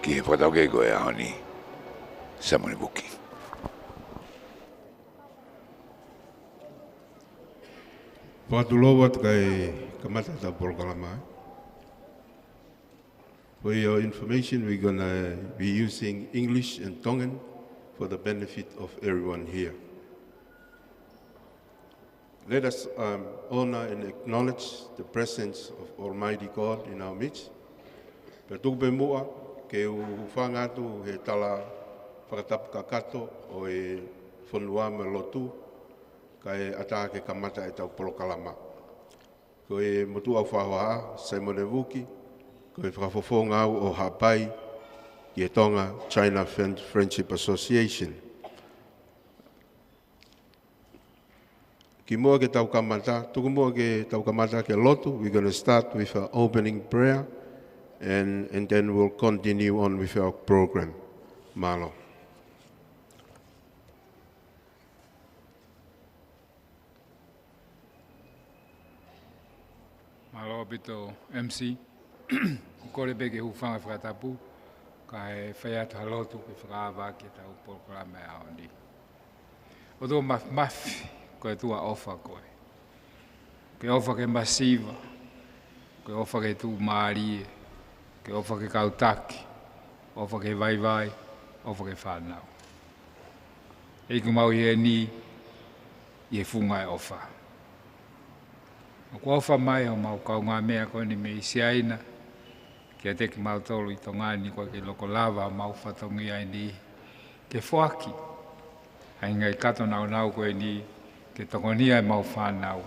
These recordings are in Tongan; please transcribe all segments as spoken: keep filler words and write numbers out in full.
ki he fakataukei ko e ʻaho ni. Saimone Vuki. Fakatulou atu kae kamata ʻetau polokalama. For your information, we're gonna be using English and Tongan for the benefit of everyone here. Let us, um, honor and acknowledge the presence of Almighty God in our midst. Pea tuku pē muʻa ke u hūfanga atu he tala fakatapu kakato ʻo e fonua mo e lotu, kae ʻatā ke kamata ʻetau polokalama. Ko e motuʻa ʻoku ou fakahā, Saimone Vuki, ko e fakafofonga au ʻo Haʻapai ʻi he Tonga China Friend-, Friendship Association. Kimuʻa ke tau kamata, tuku muʻa ke tau kamata ki he lotu, we're gonna start with an opening prayer, and, and then we'll continue on with our program. Mālō. Mālō ʻaupito M C. ʻOku ou kole pē ke hūfanga he fakatapu, kae fai atu ha lotu ke fakaava ʻaki ʻetau polokalama he ʻaho ni. ʻOtua Māfimafi, ko e ʻOtua ʻofa koe. Ke ʻofa ki he masiva, ke ʻofa ki he tuʻumālie, ke ʻofa ki he kau taki, ʻofa ki he vaivai, ʻofa ki he fānau. ʻEiki, ʻoku mau ʻi heni ʻi he funga ʻo e ʻofa. ʻOku ʻofa mai homau kaungāmeʻa ko eni mei Siaina kiate kimautolu ʻi Tonga ni, ʻoku ʻikai ke loko lava homau fatongia ʻi heni ke foaki ʻa e ngaahi kato naunau ko eni ke tokonia ʻemau fānau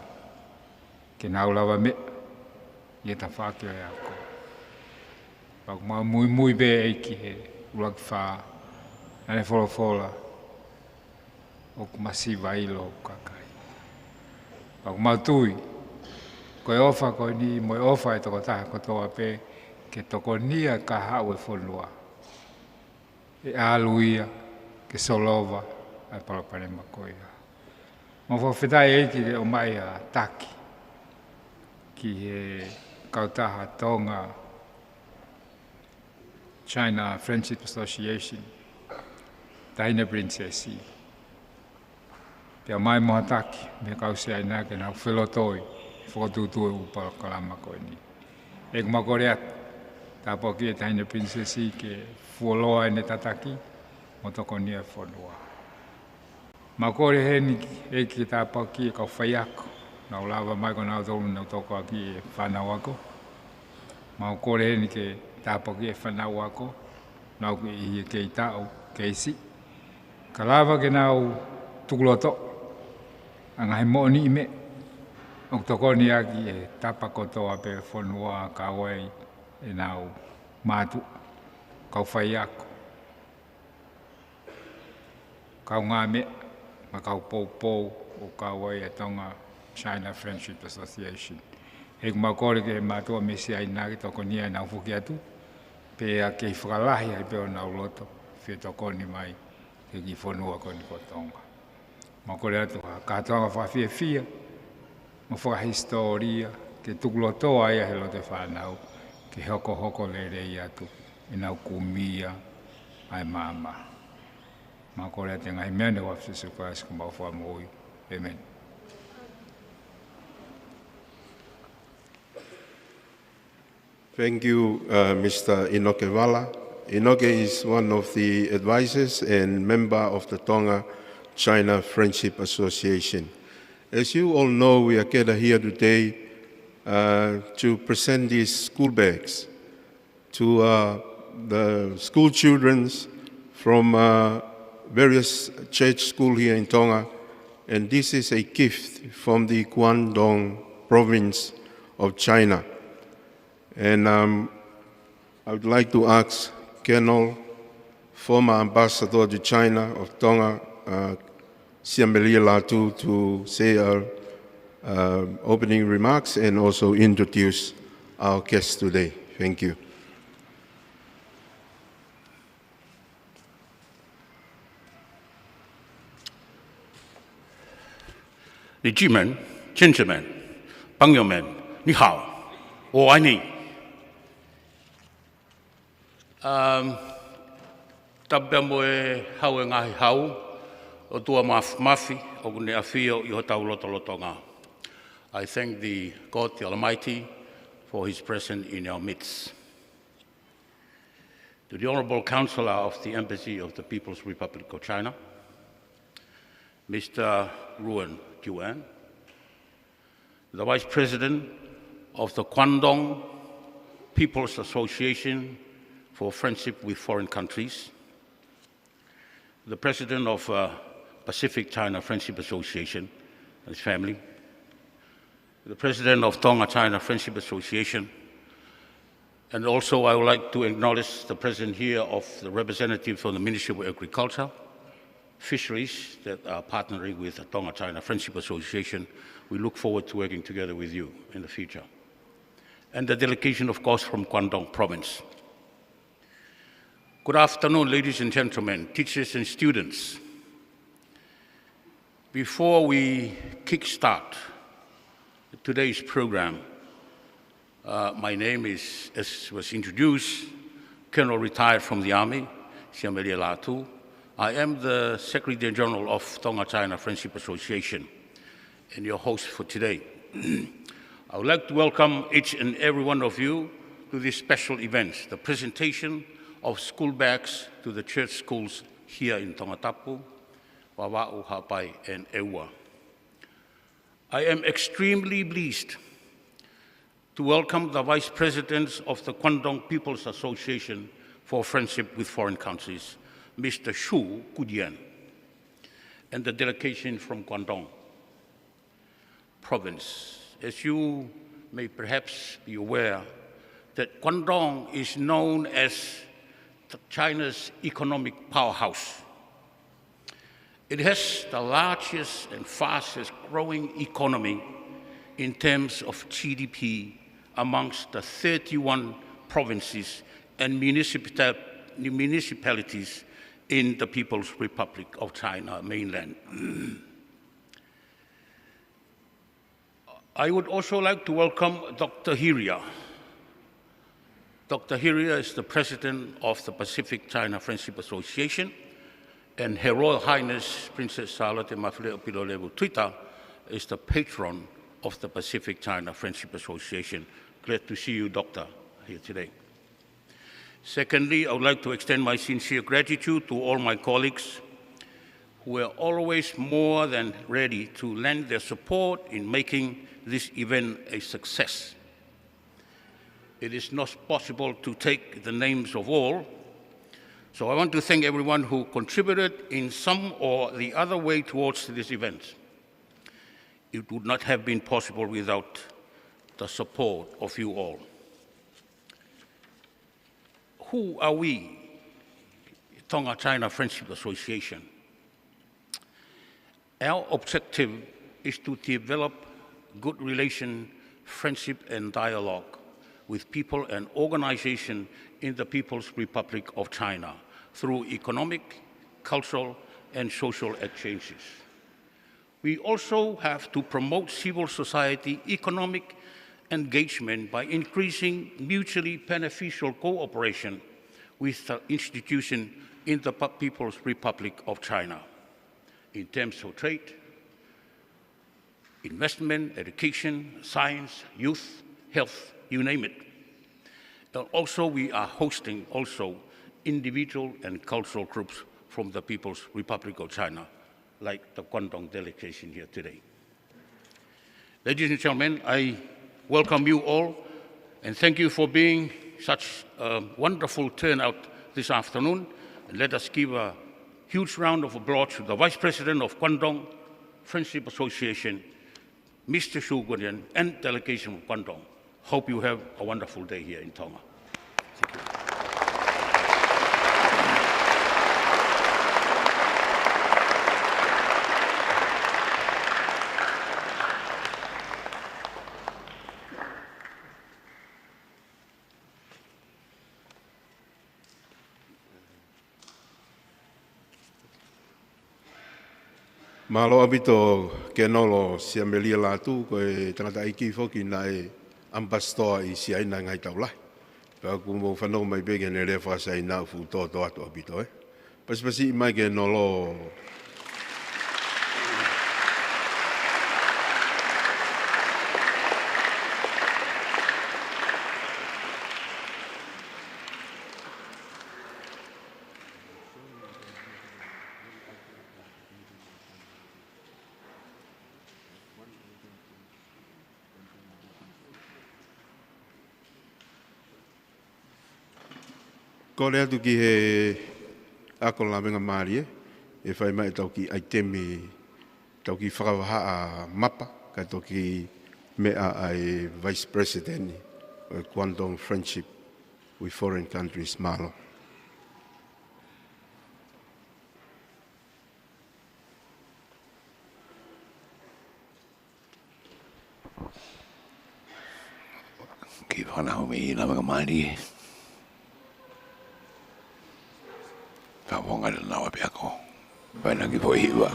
ke nau lavameʻa ʻi he tafaʻaki ʻo e ako. Pea ʻoku mau muimui pē ʻEiki he ʻuluaki fā, naʻa ne folofola, ʻoku masiva ʻilo hoku kakai. Pea ʻoku mau tui ko e ʻofa ko eni mo e ʻofa ʻa e tokotaha kotoa pē ke tokonia e kahaʻu ʻo e fonua, ʻe ʻalu ia ke solova ʻa e palopalema ko ia. Mau fakafetaʻi ʻEiki ke ʻomai ha taki ki he kautaha Tonga China Friendship Association, Taʻahine Pilinisesi. Pea ʻomai mo ha taki mei he kau Siaina ke nau felotoi he fokotuʻutuʻu ʻo e polokalama ko eni. ʻEiki, ʻoku mau kole atu, tāpuakiʻi e Taʻahine Pilinisesi ke fuoloa ʻene tataki mo tokonia e fonua. Mau kole heni ʻEiki ke tāpuakiʻi e kau faiako, nau lava mai ko nautolu ʻenau tokoakiʻi e fānau ako. Mau kole heni ke tāpuakiʻi e fānau ako, nau kei ʻi he kei taʻu, kei siʻi, ka lava ke nau tukulotoʻi ʻa e ngaahi moʻoniʻi meʻa ʻoku tokoni ʻaki e tapa kotoa pē ʻo e fonua, kau ai ʻenau mātuʻa, kau faiako, kaungāmeʻa, mo e kau poupou ʻoku kau ai e Tonga China Friendship Association. ʻEiki, ʻoku mau kole ki he mātuʻa mei Siaina ke tokonia ʻenau foki atu, pea ke fakalahi ai pē honau loto, fetokoni mai ki he kiʻi fonua ko eni ko Tonga. Mau kole atu ha kātoanga fakafiefia mo fakahisitōlia ke tukulotoʻi ai ʻa e loto ʻo e fānau, ke hokohoko lelei atu ʻenau kumi ʻa e maama. Mau kole atu e ngaahi meʻa ni ʻi he huafa ʻo Sīsū Kalaisi ko homau Fakamoʻui. ʻĒmeni. Thank you, uh, Mister Inoke Vala. Inoke is one of the advisors and member of the Tonga China Friendship Association. As you all know, we are gathered here today, uh, to present these school bags to, uh, the school children from, uh, various church school here in Tonga. And this is a gift from the Guangdong province of China. And, um, I would like to ask Colonel, former ambassador to China of Tonga, uh, Siamelia Latu, to say our, uh, opening remarks and also introduce our guest today. Thank you. Gentlemen, gentlemen, 朋友们，你好，我爱你。Um, tapu pea mo e hau e ngaahi hau, ʻOtua Māfimafi, ʻoku ne ʻafio ʻi hotau lotolotonga. I thank the God, the Almighty, for his presence in our midst. To the Honorable Counselor of the Embassy of the People's Republic of China, Mister Ruan Juan, the Vice President of the Guangdong People's Association for Friendship with Foreign Countries, the President of, uh, Pacific China Friendship Association and his family, the President of Tonga China Friendship Association, and also I would like to acknowledge the presence here of the representative from the Ministry of Agriculture, Fisheries that are partnering with the Tonga China Friendship Association. We look forward to working together with you in the future. And the delegation, of course, from Guangdong Province. Good afternoon, ladies and gentlemen, teachers and students. Before we kickstart today's program, uh, my name is, as was introduced, Colonel retired from the Army, Siamelia Latu. I am the Secretary General of Tonga China Friendship Association and your host for today. I would like to welcome each and every one of you to this special event, the presentation of school bags to the church schools here in Tongatapu, Vavaʻu, Haʻapai, and ʻEua. I am extremely pleased to welcome the Vice President of the Guangdong People's Association for Friendship with Foreign Countries, Mister Shu Gudian, and the delegation from Guangdong Province. As you may perhaps be aware, that Guangdong is known as the China's economic powerhouse. It has the largest and fastest growing economy in terms of G D P amongst the thirty-one provinces and municipal-, municipalities in the People's Republic of China mainland. I would also like to welcome Doctor Hiria. Doctor Hiria is the president of the Pacific China Friendship Association, and Her Royal Highness Princess Sālote Mafileʻo Pilolevu Tuita is the patron of the Pacific China Friendship Association. Glad to see you, Doctor, here today. Secondly, I would like to extend my sincere gratitude to all my colleagues who were always more than ready to lend their support in making this event a success. It is not possible to take the names of all, so I want to thank everyone who contributed in some or the other way towards this event. It would not have been possible without the support of you all. Who are we, Tonga China Friendship Association? Our objective is to develop good relation, friendship and dialogue with people and organization in the People's Republic of China through economic, cultural and social exchanges. We also have to promote civil society economic engagement by increasing mutually beneficial cooperation with the institution in the Pu-, People's Republic of China in terms of trade, investment, education, science, youth, health, you name it. And also we are hosting also individual and cultural groups from the People's Republic of China, like the Guangdong delegation here today. Ladies and gentlemen, I welcome you all and thank you for being such a wonderful turnout this afternoon. And let us give a huge round of applause to the Vice President of Guangdong Friendship Association, Mister Shu Gudian, and delegation of Guangdong. Hope you have a wonderful day here in Tonga. Thank you. Mālō ʻaupito Kenolo Siamelia Latu, ko e tangataʻeiki foki naʻe ʻamipasitoa ʻi Siaina ngaahi tau lahi. Ka ʻoku mou fanongo mai pē ki heʻene lea faka-Siaina, ʻoku fuʻu tōtōatu ʻaupito, ē. Pasipasi mai ke nolo. Kole atu ki he ako lavengamālie, ʻe fai mai ʻetau kiʻi ʻaitemi, tau kiʻi fakavahaʻa mapa, kae toki meʻa ʻa e Vice President ʻo e Guangdong Friendship with Foreign Countries, mālō. Kiʻi fanongo mai lavengamālie. Ka vonga le nau apiako. Paina ki foʻi hiva.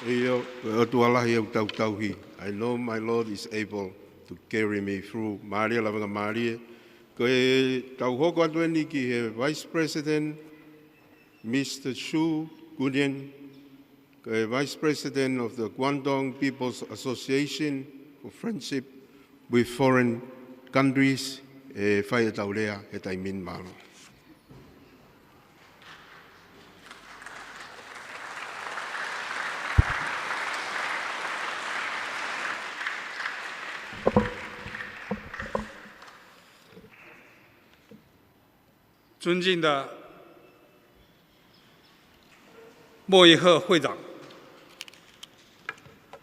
ʻIo, ko e ʻOtua lahi ʻoku tau tauhi. I know my Lord is able to carry me through. Mālie lavengamālie. Ko e tau hoko atu eni ki he Vice President, Mister Shu Gunying, ko e Vice President of the Guangdong People's Association for Friendship with Foreign Countries, ʻe fai ʻetau lea he taimi ni, mālō. Zungjiñ da Moihe 会长、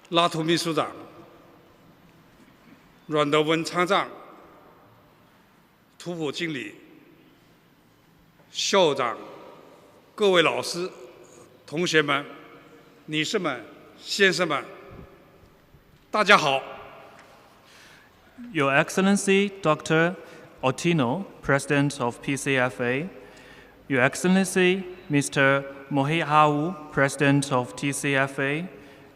拉图秘书长、阮德文参赞、图普经理、校长、各位老师、同学们、女士们、先生们，大家好。 Your Excellency Doctor Otino, President of P C F A, Your Excellency Mister Mohiʻau, President of T C F A,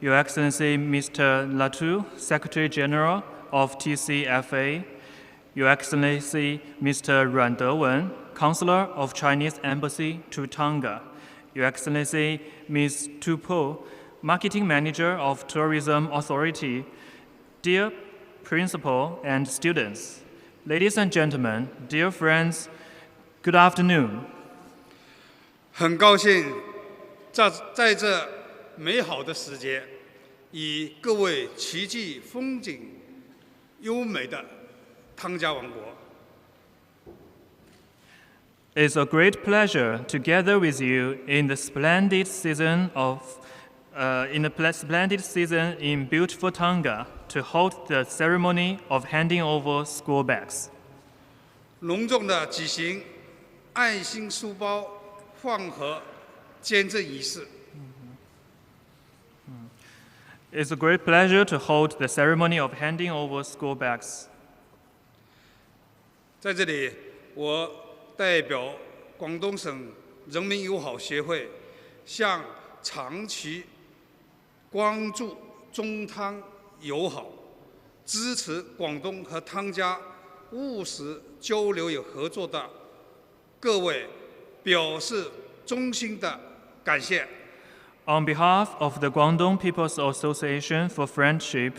Your Excellency Mister Latu, Secretary General of T C F A, Your Excellency Mister Ruan Dewen, Counselor of Chinese Embassy to Tonga. Your Excellency Miss Tu Po, Marketing Manager of Tourism Authority. Dear Principal and students, ladies and gentlemen, dear friends, good afternoon. 很高兴在在这美好的时节，与各位奇迹风景优美的汤加王国。 It's a great pleasure to gather with you in the splendid season of uh, in the pl- splendid season in beautiful Tonga to hold the ceremony of handing over school bags. 隆重的举行爱心书包饭盒捐赠仪式。 It's a great pleasure to hold the ceremony of handing over school bags. 在这里，我代表广东省人民友好协会，向长期关注中汤友好、支持广东和汤加务实交流与合作的各位表示衷心的感谢。 On behalf of the Guangdong People's Association for Friendship,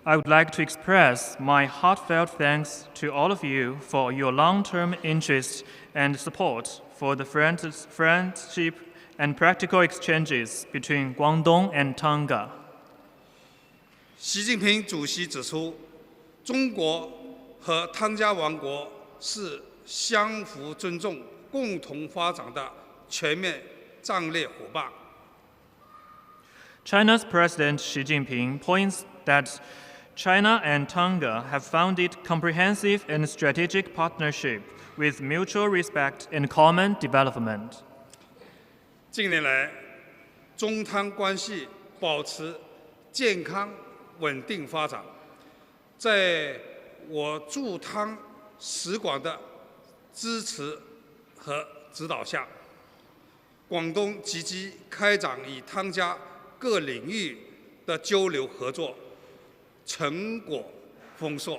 I would like to express my heartfelt thanks to all of you for your long-term interest and support for the friends- friendship and practical exchanges between Guangdong and Tonga. 习近平主席指出，中国和汤加王国是相互尊重、共同发展的全面战略伙伴。 China's President Xi Jinping points that China and Tonga have founded comprehensive and strategic partnership with mutual respect and common development. 近年来，中汤关系保持健康稳定发展。在我驻汤使馆的支持和指导下，广东积极开展与汤加各领域的交流合作，成果丰硕。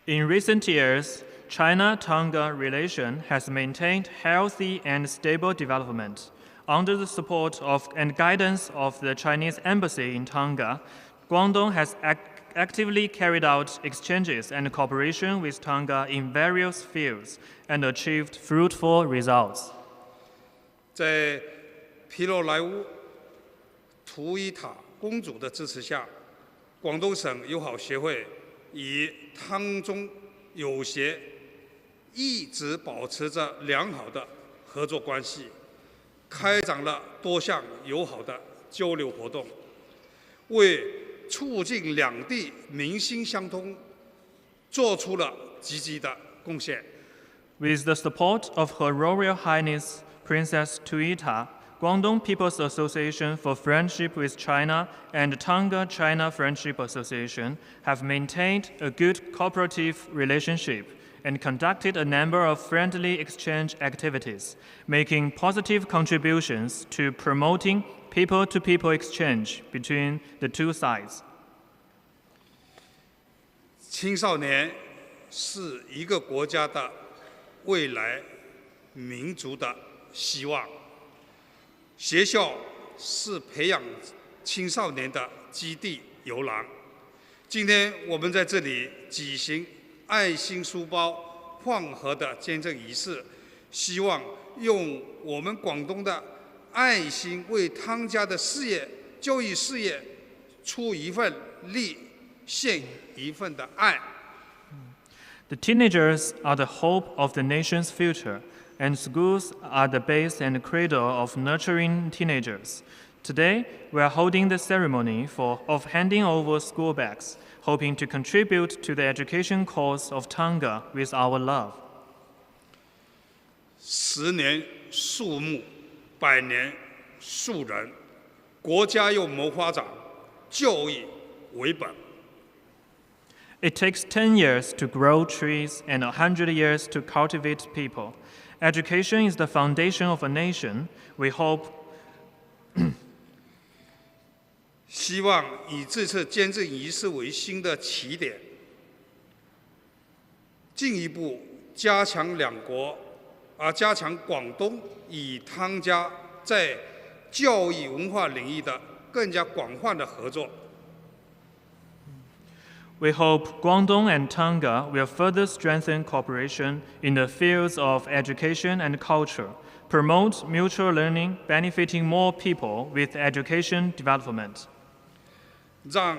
In recent years, China-Tonga relation has maintained healthy and stable development. Under the support of and guidance of the Chinese embassy in Tonga, Guangdong has ac- actively carried out exchanges and cooperation with Tonga in various fields and achieved fruitful results. 在皮洛莱乌图伊塔公主的支持下，广东省友好协会与汤中友协一直保持着良好的合作关系，开展了多项友好的交流活动，为促进两地民心相通做出了积极的贡献。 With the support of Her Royal Highness Princess Tuita, Guangdong People's Association for Friendship with China and Tonga China Friendship Association have maintained a good cooperative relationship and conducted a number of friendly exchange activities, making positive contributions to promoting people-to-people exchange between the two sides. 青少年是一个国家的未来，民族的希望。学校是培养青少年的基地、游廊。今天我们在这里举行爱心书包饭盒的捐赠仪式，希望用我们广东的爱心为汤加的事业、教育事业出一份力，献一份的爱。 The teenagers are the hope of the nation's future, and schools are the base and cradle of nurturing teenagers. Today, we are holding the ceremony for, of handing over school bags, hoping to contribute to the education cause of Tonga with our love. 十年树木，百年树人，国家要谋发展，教育为本。 It takes ten years to grow trees and a hundred years to cultivate people. Education is the foundation of a nation. We hope 希望以这次捐赠仪式为新的起点，进一步加强两国，啊，加强广东与汤加在教育文化领域的更加广泛的合作。 We hope Guangdong and Tonga will further strengthen cooperation in the fields of education and culture, promote mutual learning, benefiting more people with education development. 让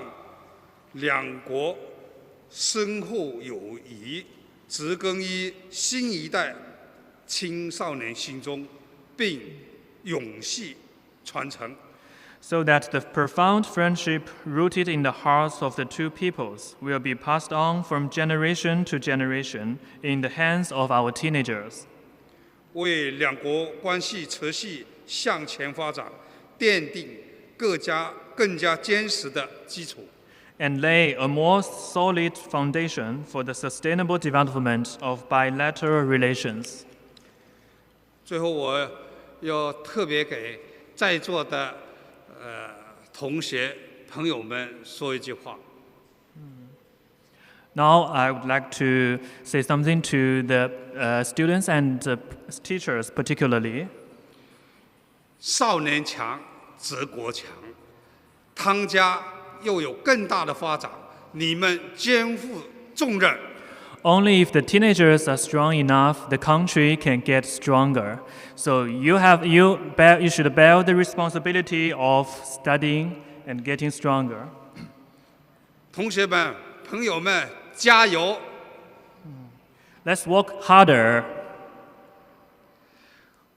两国深厚友谊植根于新一代青少年心中，并永续传承。 So that the profound friendship rooted in the hearts of the two peoples will be passed on from generation to generation in the hands of our teenagers. 为两国关系持续向前发展奠定更加更加坚实的基础。 And lay a more solid foundation for the sustainable development of bilateral relations. 最后，我要特别给在座的呃同学朋友们说一句话。 Now, I would like to say something to the uh, students and uh, teachers particularly. 少年强则国强，汤加又有更大的发展，你们肩负重任。 Only if the teenagers are strong enough, the country can get stronger. So you have you bear, you should bear the responsibility of studying and getting stronger. 同学们、朋友们，加油！ Let's work harder.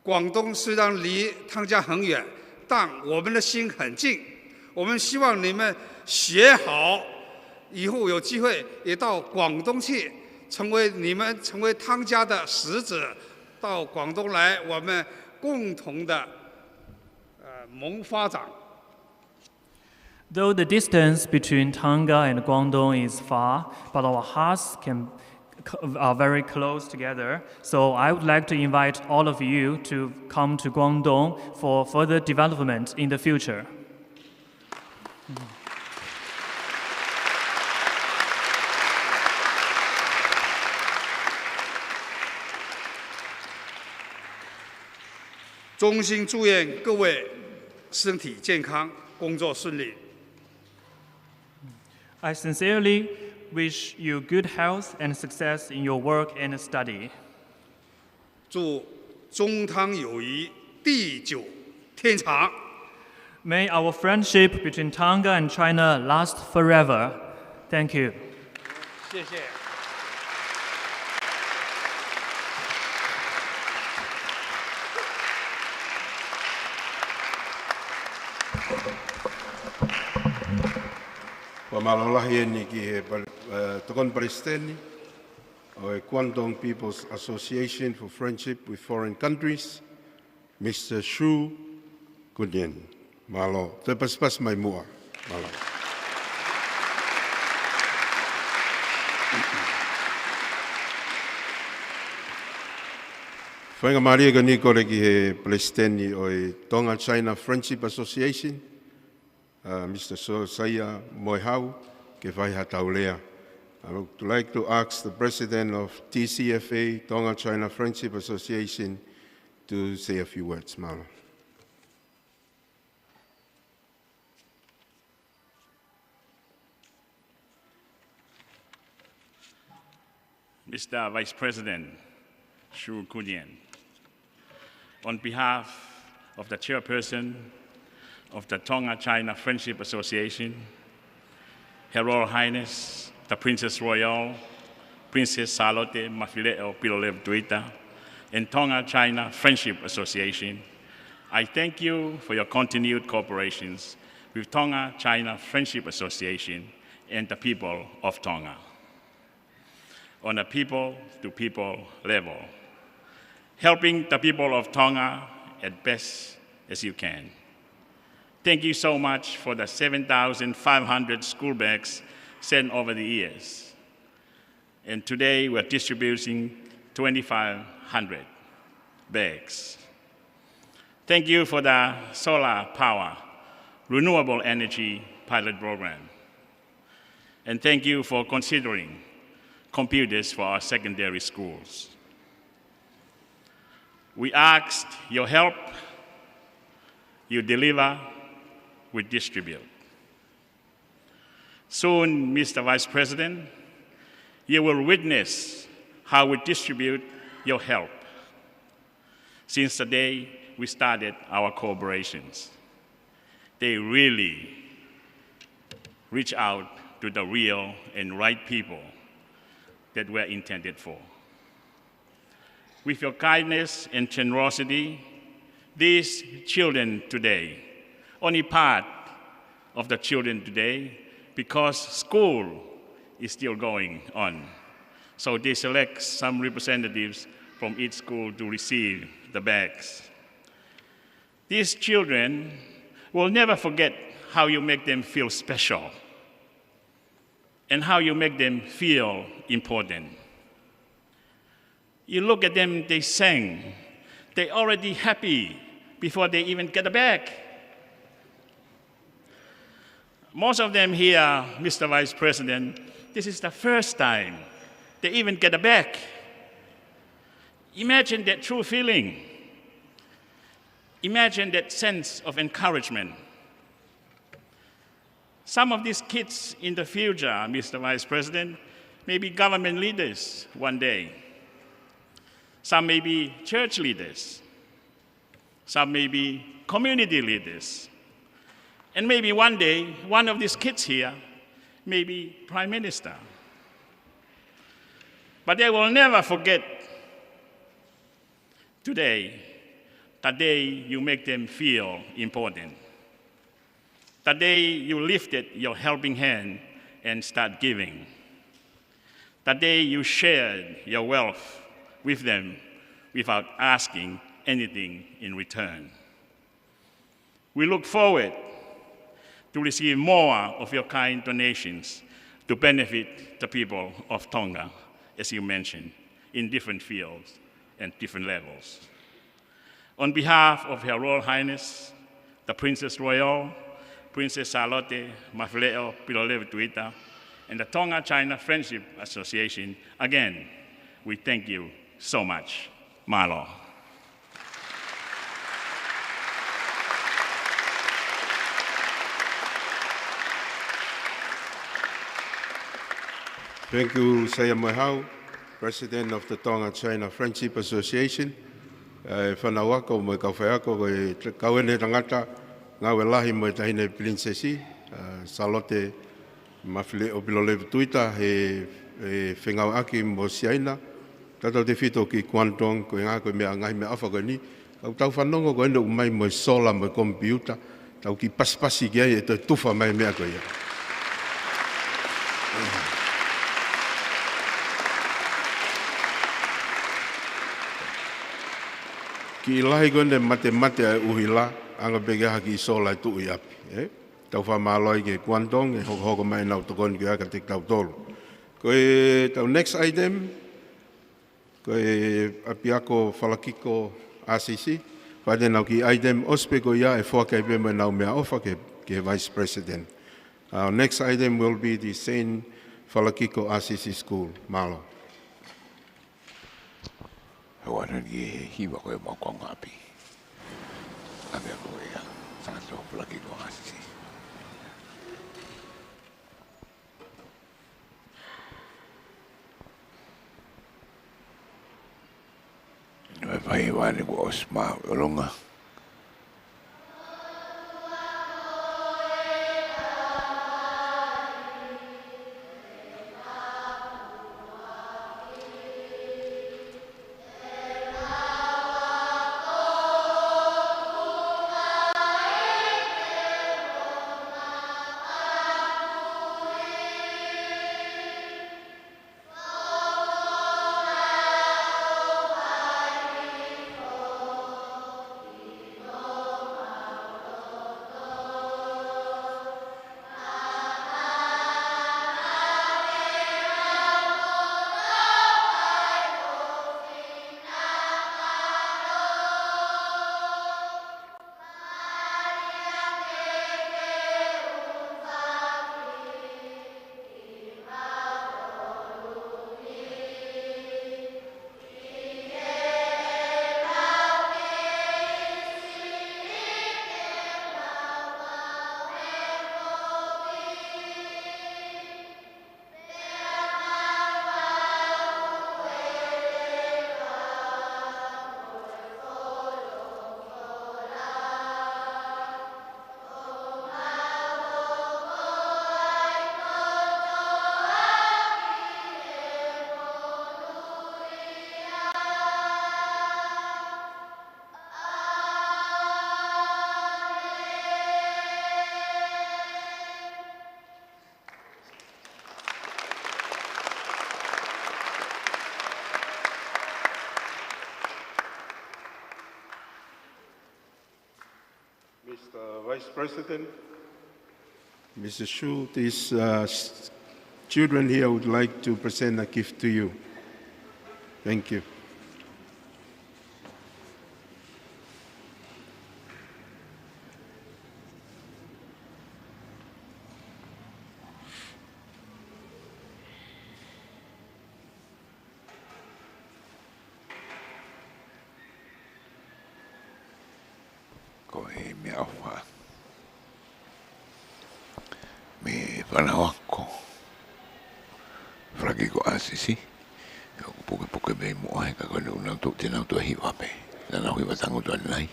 广东虽然离汤加很远，但我们的心很近。我们希望你们学好，以后有机会也到广东去，成为你们成为汤加的使者，到广东来，我们共同的呃谋发展。 Though the distance between Tonga and Guangdong is far, but our hearts can, are very close together. So I would like to invite all of you to come to Guangdong for further development in the future. 衷心祝愿各位身体健康，工作顺利。 I sincerely wish you good health and success in your work and study. 祝中汤友谊地久天长。 May our friendship between Tonga and China last forever. Thank you. 谢谢。 Fakamālō lahi eni ki he pal- eh, tokoni palesiteni ʻo e Guangdong People's Association for Friendship with Foreign Countries, Mister Shu Kunien. Mālō, toe pasipasi mai muʻa. Mālō. Faingamālie ko eni kole ki he palesiteni ʻo e Tonga China Friendship Association, uh, Mister Sosaia Moehau, ke fai ha tau lea. I would like to ask the president of T C F A, Tonga China Friendship Association, to say a few words. Mālō. Mister Vice President Shu Kunien, on behalf of the chairperson of the Tonga China Friendship Association, Her Royal Highness the Princess Royal, Princess Sālote Mafileʻo Pilolevu Tuita, and Tonga China Friendship Association, I thank you for your continued cooperations with Tonga China Friendship Association and the people of Tonga. On a people-to-people level, helping the people of Tonga as best as you can. Thank you so much for the seven thousand five hundred school bags sent over the years. And today we're distributing twenty-five hundred bags. Thank you for the solar power, renewable energy pilot program. And thank you for considering computers for our secondary schools. We asked your help, you deliver, we distribute. Soon, Mister Vice President, you will witness how we distribute your help since the day we started our cooperations. They really reach out to the real and right people that were intended for. With your kindness and generosity, these children today, only part of the children today, because school is still going on. So they select some representatives from each school to receive the bags. These children will never forget how you make them feel special and how you make them feel important. You look at them, they sing. They're already happy before they even get a bag. Most of them here, Mister Vice President, this is the first time they even get a bag. Imagine that true feeling. Imagine that sense of encouragement. Some of these kids in the future, Mister Vice President, may be government leaders one day. Some may be church leaders. Some may be community leaders. And maybe one day, one of these kids here may be prime minister. But they will never forget today, the day you make them feel important. The day you lifted your helping hand and start giving. The day you shared your wealth with them without asking anything in return. We look forward to receive more of your kind donations to benefit the people of Tonga, as you mentioned, in different fields and different levels. On behalf of Her Royal Highness, the Princess Royal, Princess Sālote Mafileʻo Pilolevu Tuita, and the Tonga China Friendship Association, again, we thank you so much. Mālō. Thank you, Saia Moehau, President of the Tonga China Friendship Association. ʻE fānau ako mo e kau faiako, ko e kau eni tangata, ngāue lahi mo e taʻahine Pilinisesi, ʻa Sālote Mafileʻo Pilolevu Tuita, he, he fengāueʻaki mo Siaina, tautautefito ki Guangdong, ko e ngaahi, ko e meʻa, ngaahi meʻaʻofa ko eni. Ka ʻoku tau fanongo ko eni ʻoku ʻomai mo e sola mo e komipiuta, tau kiʻi pasipasi ki ai ʻe toe tufa mai e meʻa ko ia. Kiʻi lahi ko eni e matemate ʻa e ʻuhila, ʻanga pē ke ʻi ai ha kiʻi sola ʻe tuʻu ʻi ʻapi, ē? Tau fakamālō ai ki he Guangdong, ʻe hokohoko mai ʻenau tokoni ko ia kiate kitautolu. Ko e tau next item, ko e ʻapiako Falakiko R C C, fai ʻenau kiʻi item, ʻosi pē ko ia ʻe foaki ai pē mo ʻenau meʻaʻofa ki he, ki he Vice President. Our next item will be the Saint Falakiko R C C School. Mālō. He ʻoku ʻalu eni ki he hiva ko e mau konga ʻapi. ʻApiako ia, Saint Falakiko R C C. Vai vai ni ko Osma Olonga. Uh, Vice President. Mister Shultz, these uh, s- children here would like to present a gift to you. Thank you. Ko e meʻaʻofa mei he fānau ako Falakiko ʻAsisi. ʻOku pukepuke mei muʻa he ka ko ʻenau tau te nau toe hiva pē. Naʻa nau hiva tangutu ʻanenai.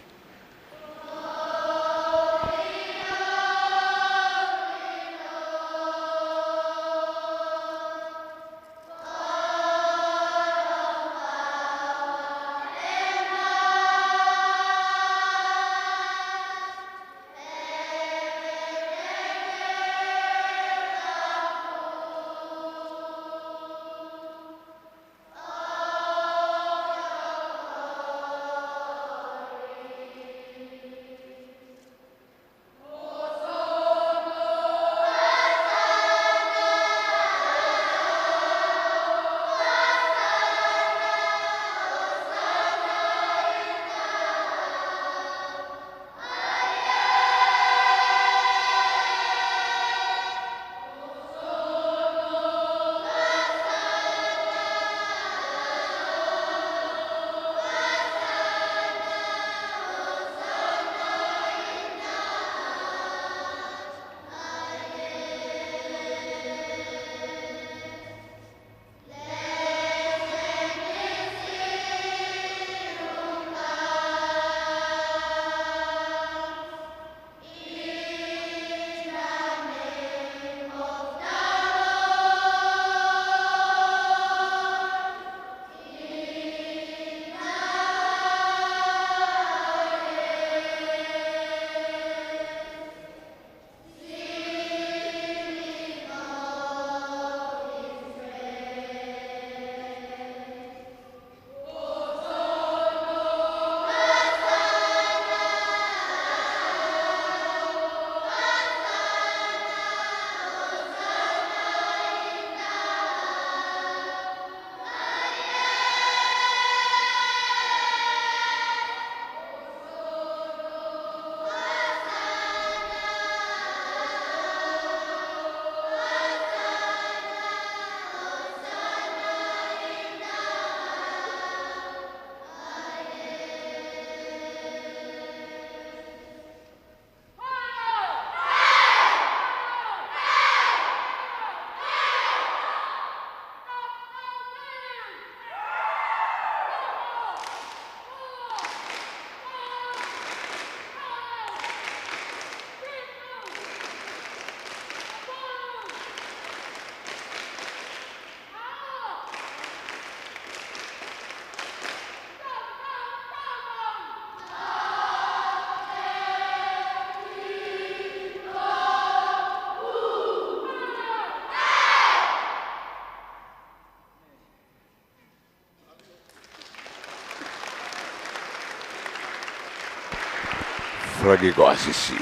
Falakiko ʻAsisi.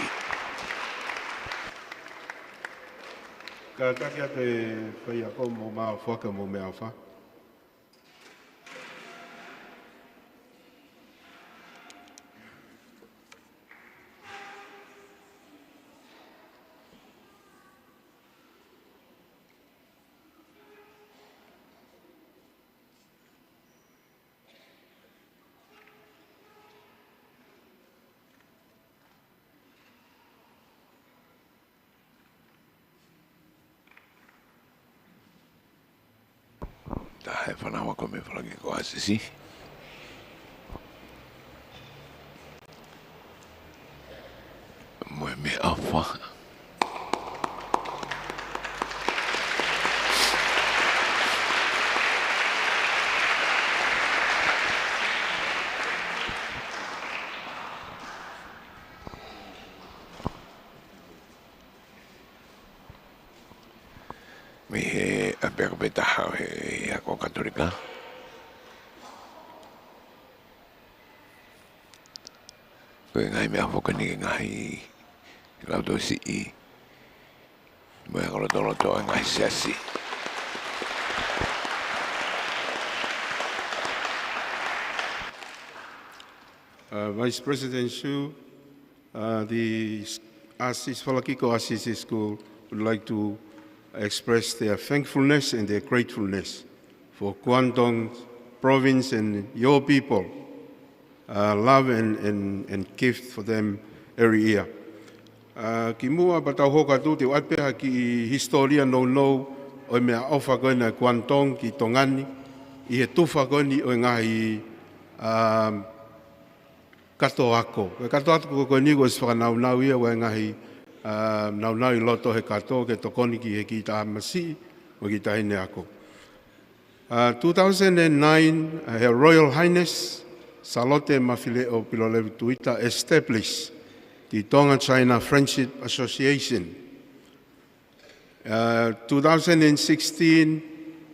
Kātaki atu e faiako mo maʻu foaki mo meʻaʻofa. Taha e fānau ako mei Falakiko ʻAsisi. Mo e meʻaʻofa. Mei he ʻapiako pē taha ʻo e ako Katolika. Ko e ngaahi meʻa foki eni ki he ngaahi lautohi siʻi mo e anga lotoloto ʻo e ngaahi siasi. Uh, Vice President Hsu, uh, the s- Assisi, Falakiko Assisi School would like to express their thankfulness and their gratefulness for Guangdong province and your people, uh, love and, and, and gift for them every year. Uh, kimuʻa pea tau hoko atu, te u ʻoatu pē ha kiʻi hisitōlia nounou ʻo e meʻaʻofa ko ena ʻa Guangdong ki Tonga ni, ʻi he tufa ko eni ʻo e ngaahi, um, kato ako. Ko e kato ako ko eni kuo ʻosi fakanaunau ia, ʻa e ngaahi, uh, naunau ʻi loto he kato ke tokoni ki he kiʻi tamasiʻi mo e kiʻi taʻahine ako. Uh, two thousand and nine, uh, Her Royal Highness Sālote Mafileʻo Pilolevu Tuita established the Tonga China Friendship Association. Uh, two thousand and sixteen,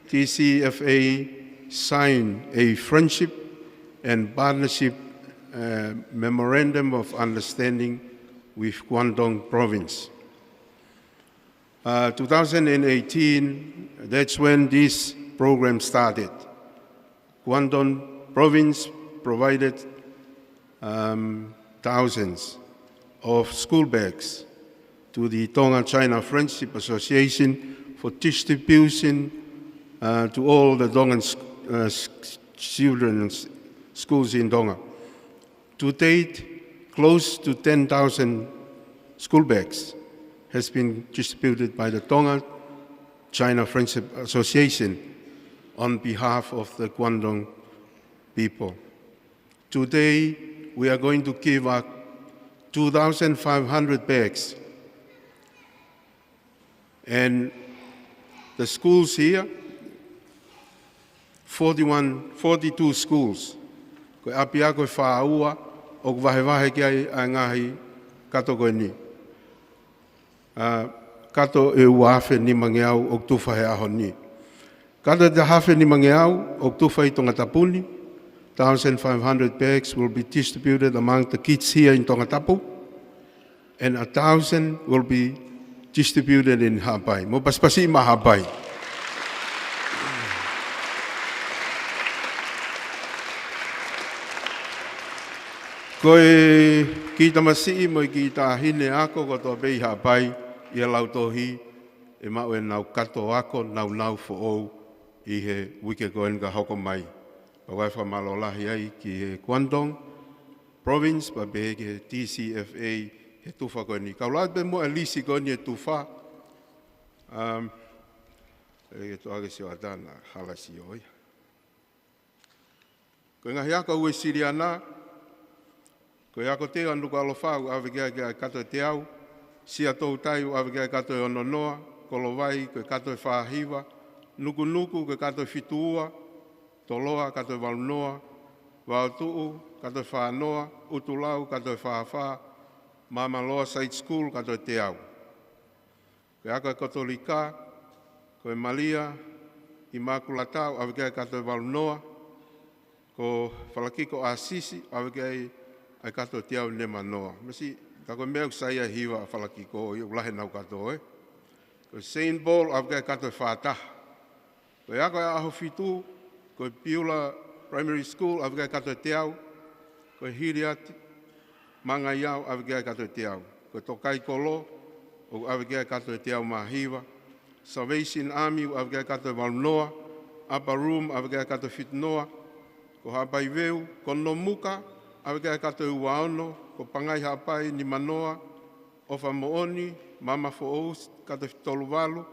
T C F A signed a friendship and partnership, uh, memorandum of understanding with Guangdong province. Uh, two thousand and eighteen, that's when this program started. Guangdong province provided, um, thousands of school bags to the Tonga China Friendship Association for distribution, uh, to all the Tongan sc- uh, s- children's schools in Tonga. To date, close to ten thousand school bags has been distributed by the Tonga China Friendship Association on behalf of the Guangdong people. Today, we are going to give out two thousand five hundred bags. And the schools here, forty-one, forty-two schools. Ko e ʻapiako ʻe fāua ʻoku vahevahe ki ai ʻa e ngaahi kato ko eni. Uh, kato ʻe ua afe nimangeau ʻoku tufa he ʻaho ni. Kato ʻe taha afe nimangeau ʻoku tufa ʻi Tongatapu ni. Thousand five hundred bags will be distributed among the kids here in Tongatapu. And a thousand will be distributed in Haʻapai. Mou pasipasi maʻa Haʻapai. Ko e kiʻi tamasiʻi mo e kiʻi taʻahine ako kotoa pē ʻi Haʻapai, ʻi he lautohi, ʻe maʻu ʻenau kato ako naunau foʻou ʻi he uike ko eni ka hoko mai. Pea ʻoku ou fakamālō lahi ai ki he Guangdong Province, pea pehē ki he T C F A he tufa ko eni. Kau lau pē muʻa e lisi ko eni e tufa. Um, ʻe ke toʻa ke sio atu na hala sio ia. Ko e ngaahi ako Uēsiliana, ko e ako teu ʻa Nukuʻalofa ʻoku ʻave ki ai ʻa e kato ʻe teau, Siaʻatoutai ʻoku ʻave ki ai ʻa e kato ʻe ononoa, Kolovai ko e kato ʻe fāhiva, Nukunuku ko e kato ʻe fituua, Toloa kato ʻe valunoa, Vaotuʻu kato ʻe fānoa, ʻUtulau kato ʻe fāfā, Maamaloa Side School kato ʻe teau. Ko e ako ʻa e Katolika, ko e Malia ʻImakulata ʻoku ʻave ki ai ʻa e kato ʻe valunoa, ko Falakiko Assisi ʻoku ʻave ki ai ʻa e kato ʻe teau nimanoa. Masiʻi, tā ko e meʻa ʻoku sai ai e hiva ʻa Falakiko ʻoku lahi ʻenau kato, ē. Ko Saint Paul ʻoku ʻave ki ai ʻa e kato ʻe fātaha. Ko e ako ʻa e ʻAhofitu, ko e Piula Primary School ʻoku ʻave ki ai ʻa e kato ʻe teau, ko e Hiliati Mangaiao ʻoku ʻave ki ai ʻa e kato ʻe teau. Ko e Tokaikolo ʻoku ʻave ki ai ʻa e kato ʻe teau mā hiva. Salvation Army ʻoku ʻave ki ai ʻa e kato ʻe valunoa. Upper Room ʻoku ʻave ki ai ʻa e kato ʻe fitunoa. Ko Haʻapai Veu, ko Nomuka ʻoku ʻave ki ai ʻa e kato ʻe uaono. Ko Pangai Haʻapai nimanoa. ʻOfa Moʻoni, Maama Foʻou, kato ʻe fitolu valu.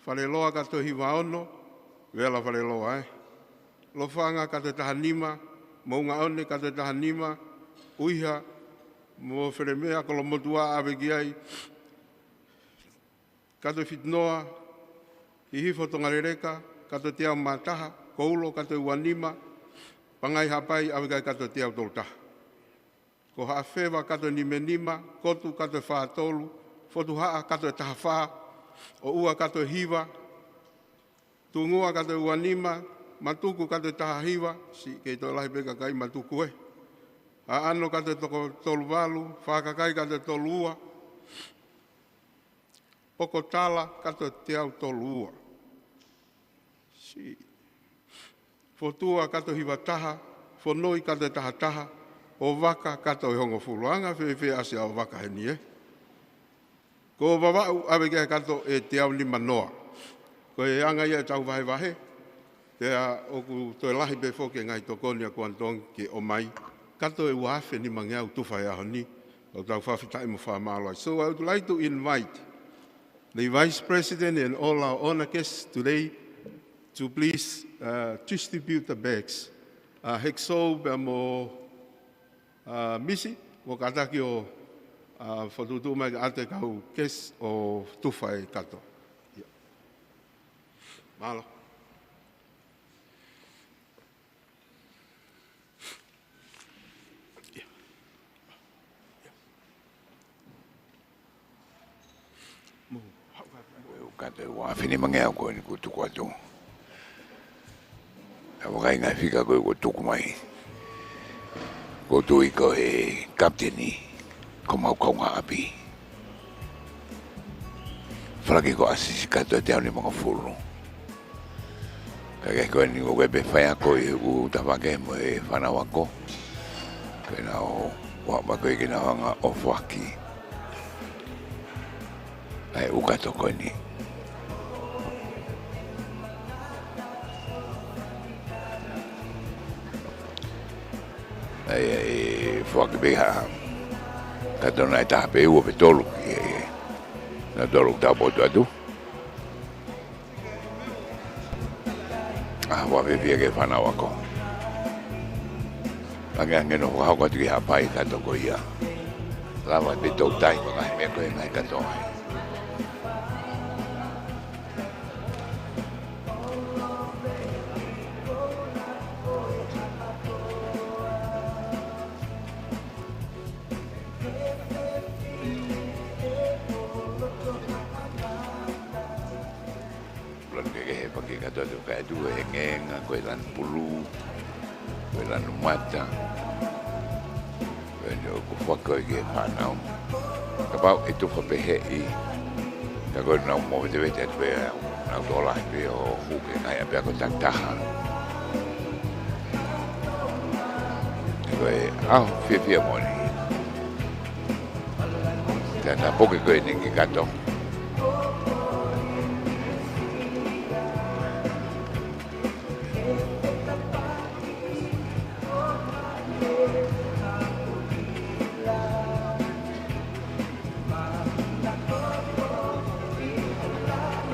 Faleloa kato ʻe hiva ono, Vela Faleloa, ē. Lofanga kato ʻe taha nima, Moʻungaʻone kato ʻe taha nima, ʻUiha mo Felemea Kolomotuʻa ʻoku ʻave ki ai ʻa e kato ʻe fitunoa, Hihifo Tongaleleka kato ʻe teau mā taha, Koulo kato ʻe ua nima, Pangai Haʻapai ʻoku ʻave ki ai ʻa e kato ʻe teau tolu taha. Ko Haʻafeva kato ʻe nima nima, Kotu kato ʻe fā tolu, Fotuhaʻa kato ʻe taha fā, ʻOua kato ʻe hiva, Tungua kato ʻe ua nima, Matuku kato ʻe taha hiva, siʻi kei toe lahi pē kakai Matuku, ē. ʻAno kato e toko tolu valu, Fakakai kato e tolu ua, Pokotala kato e teau tolu ua. Si. Fotua kato e hiva taha, Fonoi kato e taha taha, ʻOvaka kato e hongofulu. Anga fēfē ʻa e ʻasi ʻa ʻOvaka heni ē? Ko Vavaʻu ʻave ki ai kato e teau nima noa. Ko e anga ia ʻetau vahevahe, pea ʻoku toe lahi pē foki e ngaahi tokoni ʻa Kuantongi ke ʻomai. Kato e ua afe nima ngeau tufa he ʻaho ni, ʻoku tau fakafetaʻi mo fakamālō ai. So I would like to invite the Vice President and all our honor guests today to please, uh, distribute the bags. Uh, Hekesou pea mo, uh, Misi, ʻoku kātaki ʻo, uh, fokotuʻutuʻu mai ʻa e kau guest ʻo tufa e kato. ʻIa. Mālō. Mo, haʻu ka, mo e ʻū kato ʻe ua afe nima ngeau ko eni kuo tuku atu. Ka ʻoku ʻikai ngaahi fika ko ē kuo tuku mai. Ko e tui ko e kapiteni, ko homau kaungāʻapi. Falaki ko ʻAsisi kato e teau nimangofulu. Ka ko eni ko e pē faiako ʻi heʻeku tafaʻaki mo e fānau ako. Ko ʻenau ʻofa ko ē ke nau hanga ʻo foaki ʻa e ʻū kato ko eni. ʻAi, ʻai, foaki pē ha kato naʻe taha pe ua pe tolu ki he, naʻa tolu tau potu atu. ʻA, ʻofa fiefia ki he fānau ako. Ange ange no fakahoko atu ki Haʻapai kato ko ia. Lava pē toutai mo e ngaahi meʻa ko ē ngaahi kato ai. Lanu kehekehe paki kato atu ka e tu e ngenga, ko e lanu pulu, ko e lanu mata. Ko eni ʻoku foaki ko ē ki he fānau. Kapau ʻe tufa pē heʻi, ka ko ē nau movetevete atu pē, nau tō lahi pē ʻo hū ki he ngaahi ʻapiako takitaha. Ko e ʻaho fiefia moʻoni. Ka ta poke ko eni ki kato.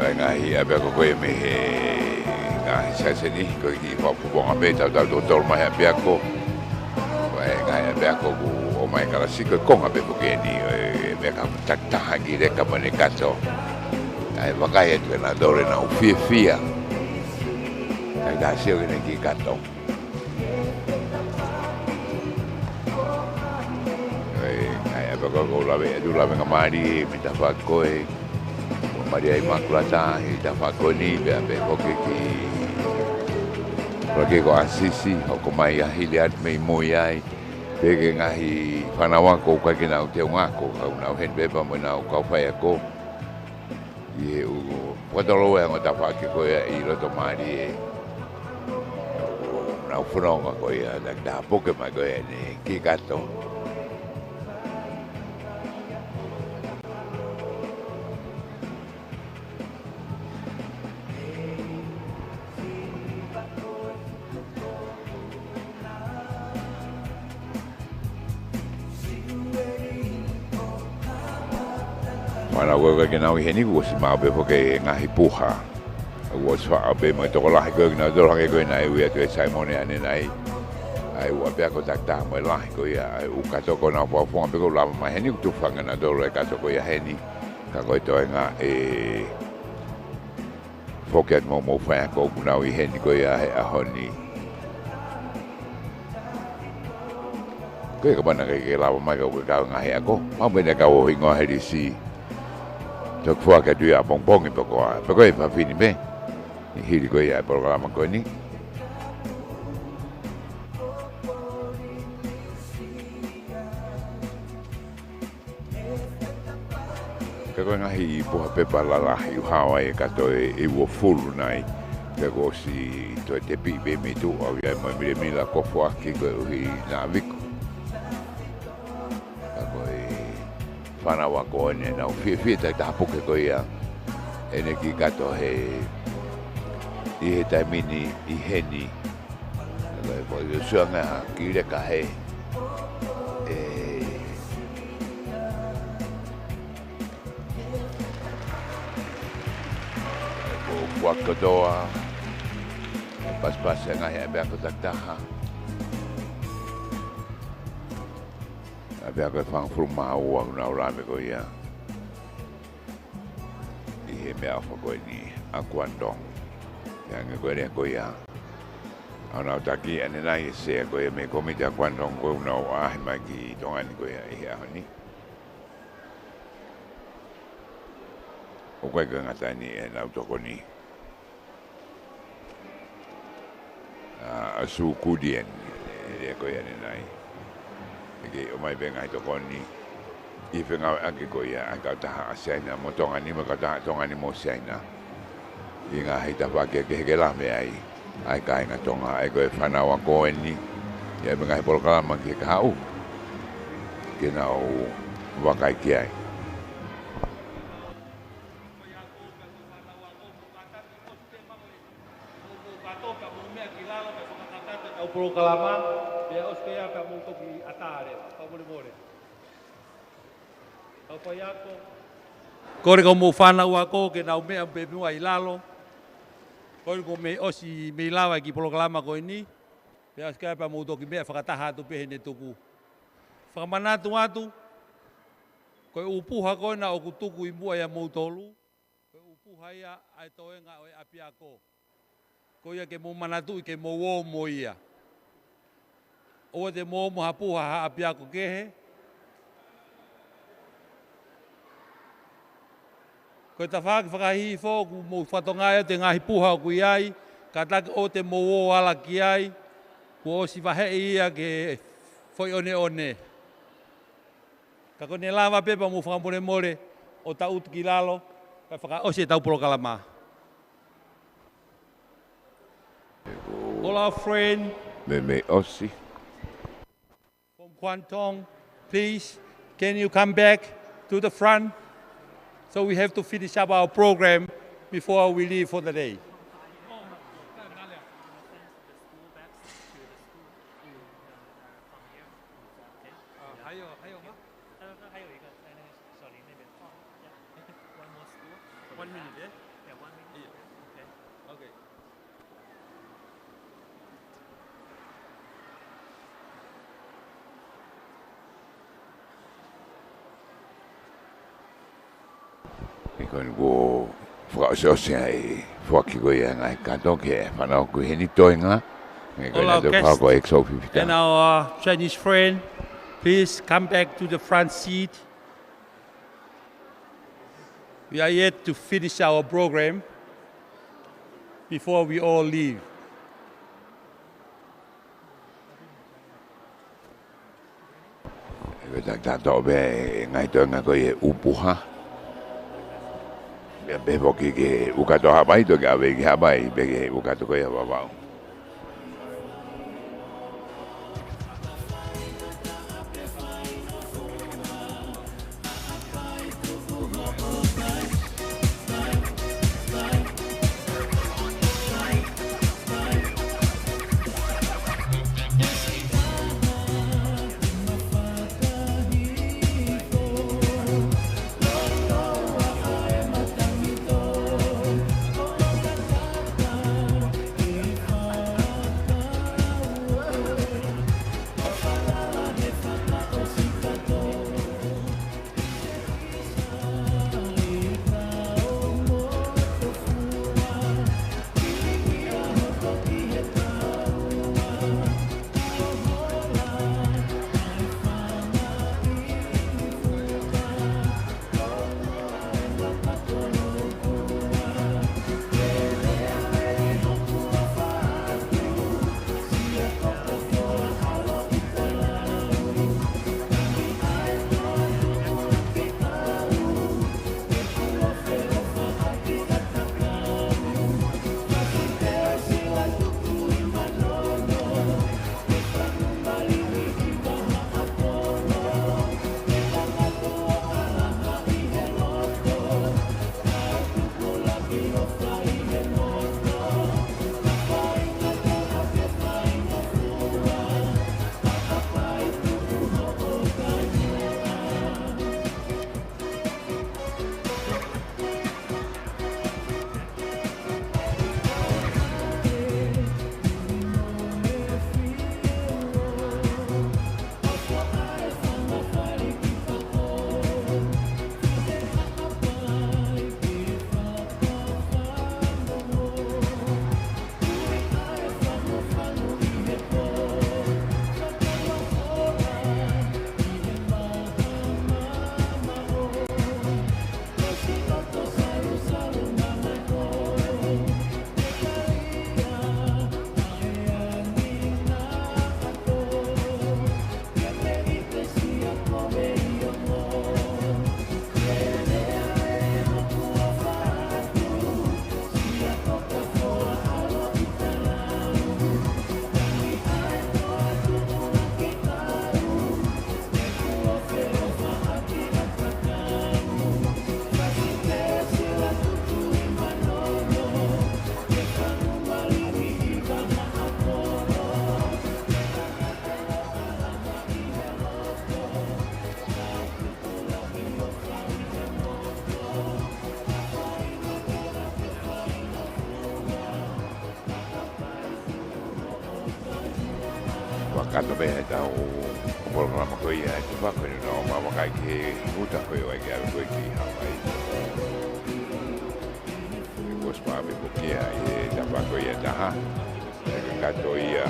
Ko e ngaahi ʻapiako ko ē mei he ngaahi siasi ni, ko e kiʻi fakapuponga pē, tautau toko tolu mai ʻapiako. Ko e ngaahi ʻapiako kuo ʻomai kalasi ko e konga pē foki eni, ʻo e meʻa ka takitaha ki leka mo ʻene kato. ʻAi vakai atu ke nau tole nau fiefia. ʻAi tā sio ki he kiʻi kato. ʻAi, ʻai, ʻapiako ʻoku lave, ʻe tu lavengamālie, mei tafaʻaki ko ē. Ko Malia ʻImakulata, ʻi tafaʻaki ko eni, pea pē foki ki Falaki ko ʻAsisi, hoko mai ʻa Hiliati mei mui ai. Pea ki he ngaahi fānau ako ʻoku ʻikai ke nau teunga ako, ka ʻoku nau heni pē pea mo ʻenau kau faiako. ʻI he ʻū fakatolo e ongo tafaʻaki ko ia ʻi loto mālie. Nau fononga ko ia, takitaha poke mai ko eni ki kato. Mana ko ē ke nau ʻi heni kuo ʻosi maʻu pē foki e ngaahi puha. Kuo ʻosi faʻa pē mo e tokolahi ko ē ke nau tolo hake ko ē naʻe ui atu ʻe Saimone ʻanenai. ʻAi ua pea ko takitaha mo e lahi ko ia, ʻai ʻū kato ko ē nau fakafofonga pē ko ē lava mai heni kuo tufa ange naʻa tolo e kato ko ia heni. Ka ko e toenga ʻe foki atu mo homou faiako ʻoku nau ʻi heni ko ia he ʻaho ni. Ko e kapau naʻe ʻikai ke lava mai ka ʻoku kau ngaahi ako. Mau pē naʻe kau ʻo hingoa he lisi. Toki foaki atu ia ʻapongipongi pe ko e, pe ko e fafine pē. ʻI hili ko ia e polokalama ko eni. Ko e ngaahi puha pepa lalahi ʻoku hao ai e kato ʻe, ʻe uofulu nai. Pea kuo ʻosi toe tepi pē mei tuʻa ʻo ʻai mo e milemila ko e foaki koeʻuhi naʻa viku. Ka ko e fānau ako eni ʻenau fiefia taʻe taha puke ko ia ʻene kiʻi kato he ʻi he taimi ni ʻi heni. Ka ko e foʻi usuanga ki leka he ʻe ko ua kotoa. Pasipasi ngaahi ʻapiako takitaha. ʻApiako ʻe fāngofulu mā ua ʻoku nau lave ko ia ʻi he meʻaʻofa ko eni ʻa Guangdong. Pea hangē ko e lea ko ia ʻa ʻenau taki ʻanenai e sea ko ia mei he kōmiti ʻa Guangdong ko ē ʻoku nau ʻaʻahi mai ki Tonga ni ko ia ʻi he ʻaho ni. ʻOku ʻikai ke ngata eni ʻenau tokoni ʻa, ʻa Sukudien, ʻe lea ko ia ʻanenai. ʻE kei ʻomai pē ngaahi tokoni ʻi he fengāueʻaki ko ia ʻa e kautaha ʻa Siaina mo Tonga ni, mo e kautaha Tonga ni mo Siaina. ʻI he ngaahi tafaʻaki kehe ke lave ai ʻa e kāinga Tonga, ʻa ia ko e fānau ako eni, ʻi ai pē ngaahi polokalama ki he kahaʻu ke nau vakai ki ai. Polokalama, pea ʻosi pē ia pea mou toki ʻatā leva, fakamolemole. Kau faiako. Kole ki hoʻomou fānau ako ke nau meʻa pē muʻa ʻi lalo. Ko eni kuo mei ʻosi mei lava e kiʻi polokalama ko eni. Pea ʻosi ko ia pea mou toki meʻa fakataha atu pē heʻene tuku. Fakamanatu atu, ko e ʻū puha ko ena ʻoku tuku ʻi muʻa ʻia moutolu, ko e ʻū puha ia ʻa e toenga ʻo e ʻapiako. Ko ia ke mou manatuʻi ke mou ō mo ia. ʻOua te mou ō mo ha puha ha ʻapiako kehe. Ko e tafaʻaki fakahihifo ʻoku mou fakatokangaʻi ʻa e ngaahi puha ʻoku ʻi ai, kātaki ʻoua te mou ō ala ki ai, kuo ʻosi vaheʻi ia ki he foʻi ʻoneʻone. Ka ko ʻene lava pē pea mou fakamolemole ʻo taʻutu ki lalo, kae fakaʻosi ʻetau polokalama. All our friend. Mei, mei ʻosi. From Guangdong, please, can you come back to the front? So we have to finish up our program before we leave for the day. One minute, eh? Yeah, one minute. Yeah. Okay. Okay. ʻI he ko eni kuo fakaʻosiʻosi ai e foaki ko ia e ngaahi kato ki he fānau ʻoku ʻi heni, toenga. All our guests ko e X O fifty and our, uh, Chinese friend, please come back to the front seat. We are yet to finish our program before we all leave. ʻE, ko e taki taha toʻo pē e ngaahi toenga ko ia e ʻū puha. Pea pehē foki ki he ʻū kato Haʻapai, toki ʻave ki Haʻapai, pea ki he ʻū kato ko ia Vavaʻu. Fakakakato pē ʻetau polokalama ko ia ʻi he tafaʻaki ko eni, ʻo aʻu mai ki he uta ko ē ʻo e ʻaho ko ē ki Haʻapai. Kuo ʻosi pā pē pokia ʻi he tafaʻaki ko ia ʻe taha. Kakato ia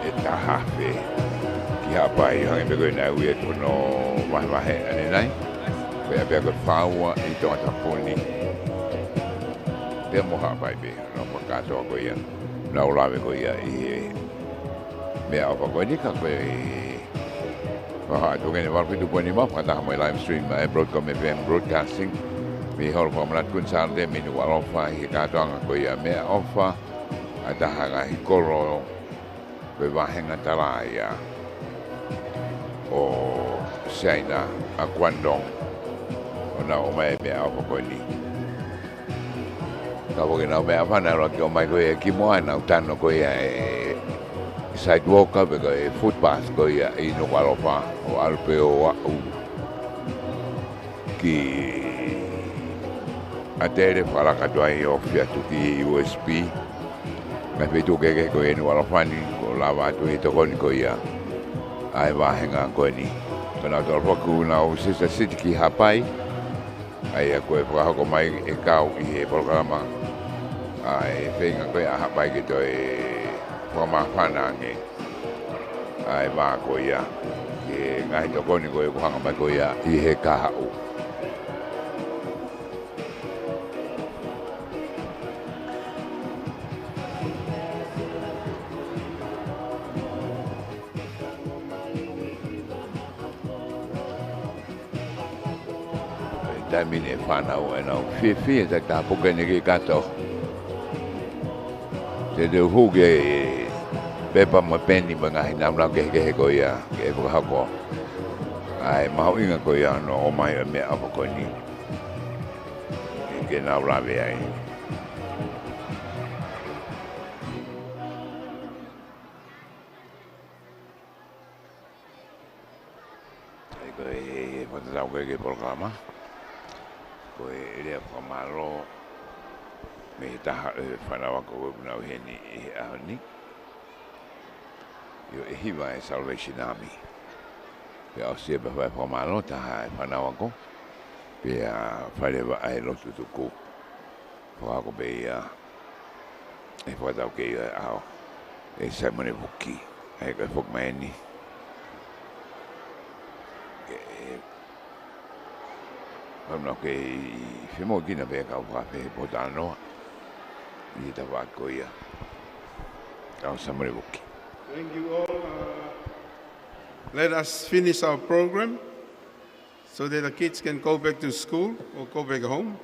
ʻe taha pē ki Haʻapai, hangē pē ko ia naʻe ui atu hono vahevahe ʻanenai. Ko ia pē ko e fāua ʻi Tongatapu ni. Pea mo Haʻapai pē, ʻo fakakakato ko ia. Naʻa ku lave ko ia ʻi he meʻaʻofa ko eni ka ko e Faʻahinga tuʻunga ʻeni valu fitu poini nima, fakataha mo e live stream ʻa e Broadcom F M Broadcasting. Mei he holo fakamanatu Kuini Sālote mei Nukuʻalofa ʻi he kātoanga ko ia meʻaʻofa ʻa e taha ngaahi kolo ko e vāhenga tala ia ʻo Siaina ʻa Guangdong. ʻO nau ʻomai e meʻaʻofa ko eni. Ka ʻoku ʻikai ke nau meʻaʻofa, nau ʻuluaki ʻomai ko ia ki muʻa, nau tano ko ia e sidewalk pe ko e footpath ko ia ʻi Nukuʻalofa ʻo ʻalu pē ʻo aʻu ki ʻAtele, fakalaka atu ai ʻo ofi atu ki U S P. Ngaahi feituʻu kehekehe ko ia ʻi Nukuʻalofa ni, kuo lava atu ʻi he tokoni ko ia ʻa e vāhenga ko eni. Ka nau tolo foki ʻenau sister city ki Haʻapai. ʻA ia ko e fakahoko mai ʻe kau ʻi he polokalama ʻa e feinga ko ia ʻa Haʻapai ke toe fakamāfana ange ʻa e vā ko ia ki he ngaahi tokoni ko ia kuo hanga mai ko ia ʻi he kahaʻu. Taimi ni e fānau ʻenau fiefia, ta tāpuke ni ki kato. Te te uhu ke pepa mo e peni mo e ngaahi naunau kehekehe ko ia ke fakahoko ʻa e mahuʻinga ko ia ʻo ʻomai ʻo e meʻaʻofa ko eni ke nau lave ai. ʻA ia ko e fakatatau ko ē ki he polokalama, ko e lea fakamālō mei he taha ʻo e fānau ako ko ē ʻoku nau ʻi heni ʻi he ʻaho ni, ʻio, ʻe hiva e Salvation Army. Pea ʻosi ia pea fai fakamālō taha e fānau ako, pea fai leva ʻa e lotu tuku. Fakahoko pē ia ʻe he fakataukei ʻo e ʻaho, ʻe Saimone Vuki. ʻA ia ko e foki mai eni ke fānau ke femoʻuekina pē kau fakafehe pōtalanoa ʻi he tafaʻaki ko ia. Kau Saimone Vuki. Thank you all. Uh, let us finish our program so that the kids can go back to school or go back home.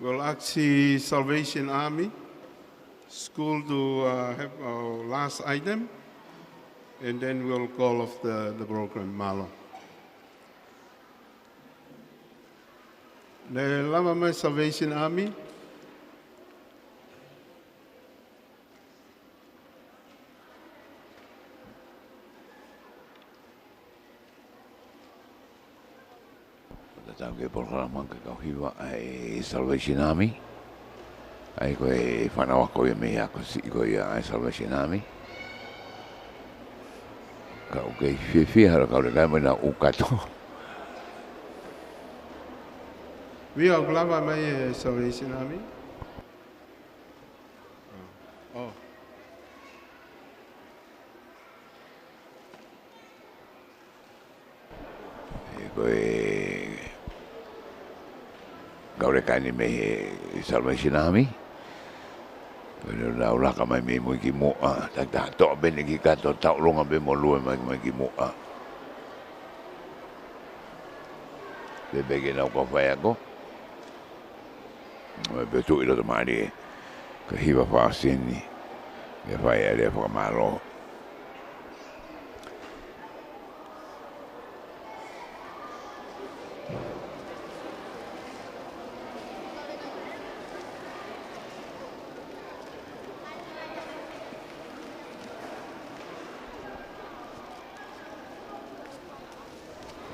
We'll ask the Salvation Army School to, uh, have our last item, and then we'll call off the, the program. Mālō. Naʻe lava mai Salvation Army. Tatau ki he polokalama ka kau hiva ʻa e Salvation Army. ʻA ia ko e fānau ako ia mei he ako siʻi ko ia ʻa e Salvation Army. Ka ʻoku kei fiefia hala kau le kai mai na u kato. Vio, ʻoku lava mai e Salvation Army? ʻO. ʻE ko e kau le kai ni mei he Salvation Army. Pea nau laka mai mei mui ki muʻa, takitaha toʻa pē eni ki kato, tauʻolunga pē mo lue mai, mai ki muʻa. Pea pehē ke nau kau faiako. ʻO e pea tuʻu ʻi loto mālie, ka hiva fāsini, ʻe fai ʻa e lea fakamālō.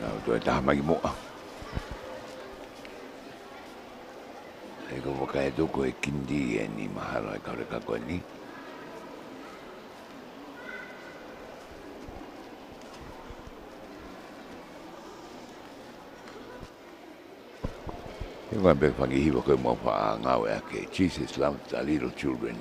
Tau toe taha mai ki muʻa. ʻE, ko e vakai atu ko e kindi eni mahalo ʻe kau leka ko eni. ʻE, ko e pē fanga hiva ko e mau faʻa ngāueʻaki, Jesus loves the little children.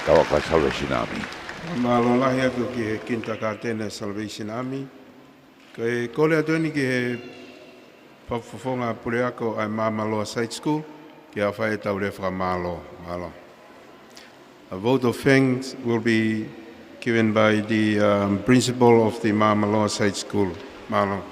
Tau ʻa Salvation Army. Mālō lahi atu ki he kindergarten ʻa Salvation Army. Ko e kole atu eni ki he fakafofonga puleako ʻa e Māmaloa Side School, ke ʻofa ʻetau lea fakamālō. Mālō. A vote of thanks will be given by the, um, principal of the Māmaloa Side School. Mālō.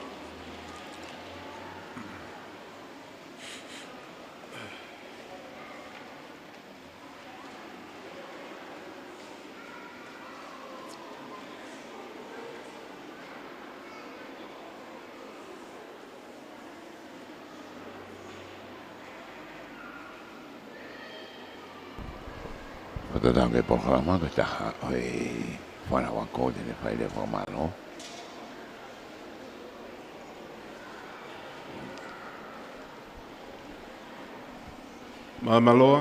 Ko e taha ʻo e polokalama, ko e taha ʻo e fānau ako te ne fai lea fakamālō. Māmaloa.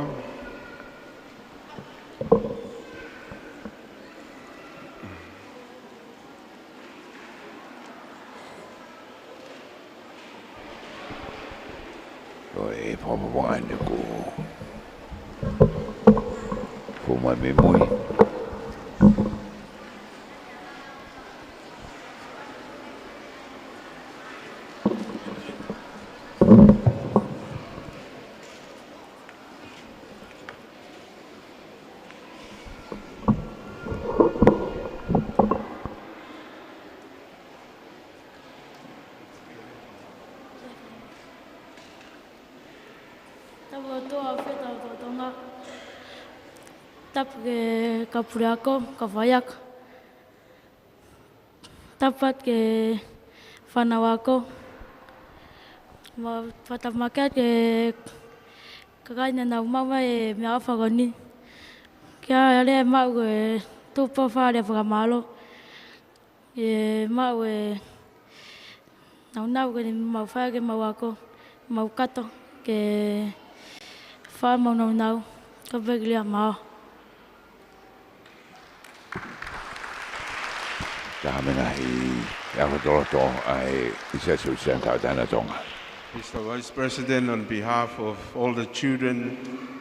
Ko e fakafofonga eni ko e fō mai mei mui. Tapu ʻOtua ʻofeina ʻo Tonga. Tapu ki he kau puleako, kau faiako. Tapu atu ki he fānau ako. Mo e fakatapu makehe ki he kakai naʻa nau maʻu mai e meʻaʻofa ko eni. Ke ʻi ai e lea ʻe maʻu, ko e tuʻu pē ʻo fai e lea fakamālō. ʻE maʻu e nāunau ke ne mau fai ke mau ako. mau kato ke fai mau naunau, ka veklia mau. Taha mena i ako toloto ai i se su sian tau tana Tonga. Mister Vice President, on behalf of all the children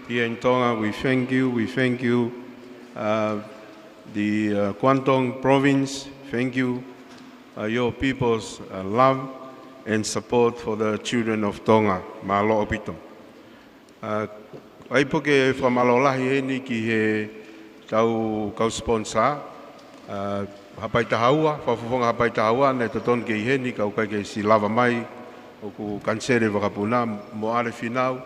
here in Tonga, we thank you, we thank you, uh, the, uh, Kwantong Province, thank you, uh, your people's, uh, love and support for the children of Tonga. Mālō ʻaupito. Uh, ʻai pē ke fakamālō lahi heni ki he tau kau sponsor, uh, Haʻapai Taha Ua, Fakafofonga Haʻapai Taha Ua, ne totonu ke ʻi heni, ka ʻoku ʻikai ke siʻi lava mai, ʻoku kaniseli vakapuna, Moale Fīnau,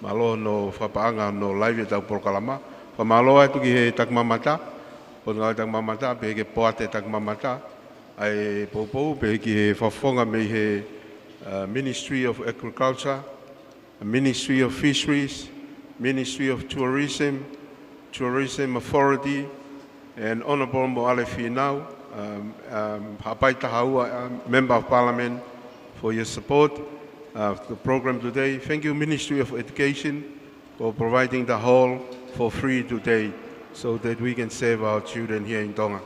mālō hono fakapaʻanga hono live ʻetau polokalama. Fakamālō atu ki he takimamata, Potungāue Takimamata, pehē ki he Poate Takimamata, ʻa e poupou, pehē ki he fakafofonga mei he, uh, Ministry of Agriculture, Ministry of Fisheries, Ministry of Tourism, Tourism Authority, and Honourable Moale Fīnau, um, um, Haʻapai Taha Ua, um, Member of Parliament, for your support, uh, of the program today. Thank you, Ministry of Education, for providing the hall for free today so that we can serve our children here in Tonga.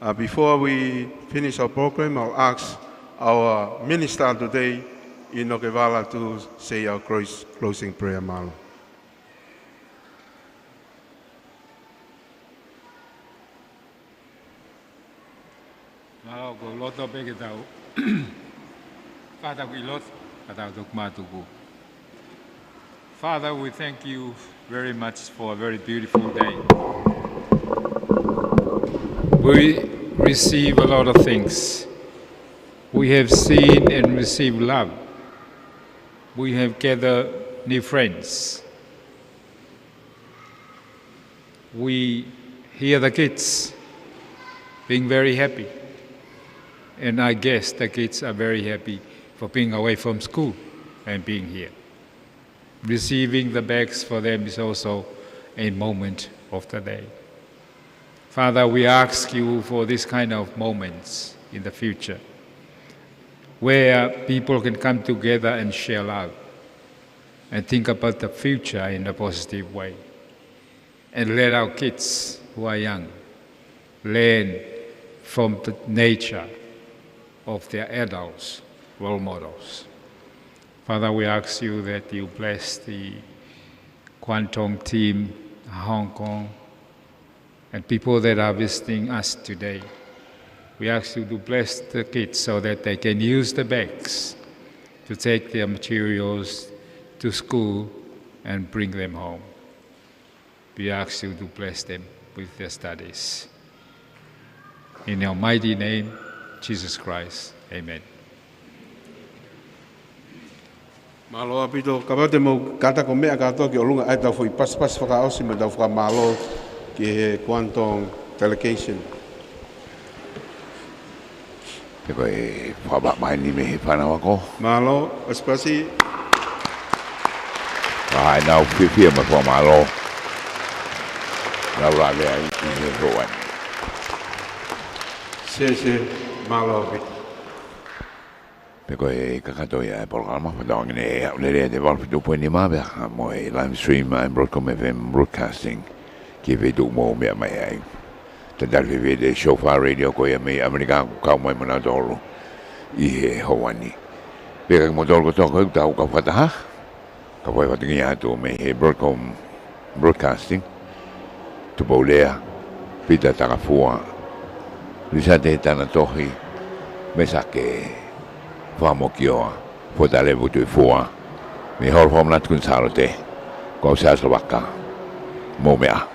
Uh, before we finish our program, I'll ask our minister today, ʻInoke Vala, to say our close-, closing prayer, mālō. Mālō, ko e lotu pē ke tau fakatau ki lotu, ka tau toki mātuku. Father, we thank you very much for a very beautiful day. We receive a lot of things. We have seen and received love. We have gathered new friends. We hear the kids being very happy, and I guess the kids are very happy for being away from school and being here. Receiving the bags for them is also a moment of the day. Father, we ask you for this kind of moments in the future, where people can come together and share love and think about the future in a positive way. And let our kids who are young learn from the nature of their adults, role models. Father, we ask you that you bless the Kwantong team, Hong Kong, and people that are visiting us today. We ask you to bless the kids so that they can use the bags to take their materials to school and bring them home. We ask you to bless them with their studies. In your mighty name, Jesus Christ. Amen. Mālō ʻaupito, kapau te mou kātaki ʻo meʻa kātoa ki ʻolunga, ʻai ʻetau foʻi pasipasi fakaʻosi mo ʻetau fakamālō ki he Kwantong Delegation. Pea ko e fakamaʻamaʻa eni mei he fānau ako. Mālō, pasipasi. ʻA ē naʻa nau fiefia mo fakamālō. Naʻa nau lave ai ki he houa ni. Sese, mālō ʻaupito. Pea ko e kakato ia e polokalama, fakatauange ne ʻalu lelei ʻa e valu fitu poini nima pea mo e live stream ʻa e Broadcom F M Broadcasting ki he feituʻu ʻoku mou meʻa mai ai. Tatali fēfē ʻete show fā radio ko ia mei ʻAmelika ʻoku kau mai mo nautolu ʻi he houa ni. Pea kia kimoutolu kotoa ko ē ʻoku tau kau fakataha, kau fai fatongia atu mei he Broadcom Broadcasting, Tupou Lea, Pita Takafua, Lisate Tanatohi, Mesake Fakamokioa, Fotalevu Tuʻifua, mei he Holo Fakamanatu Kuini Sālote, ko au Siaosi Lavaka, mou meʻa.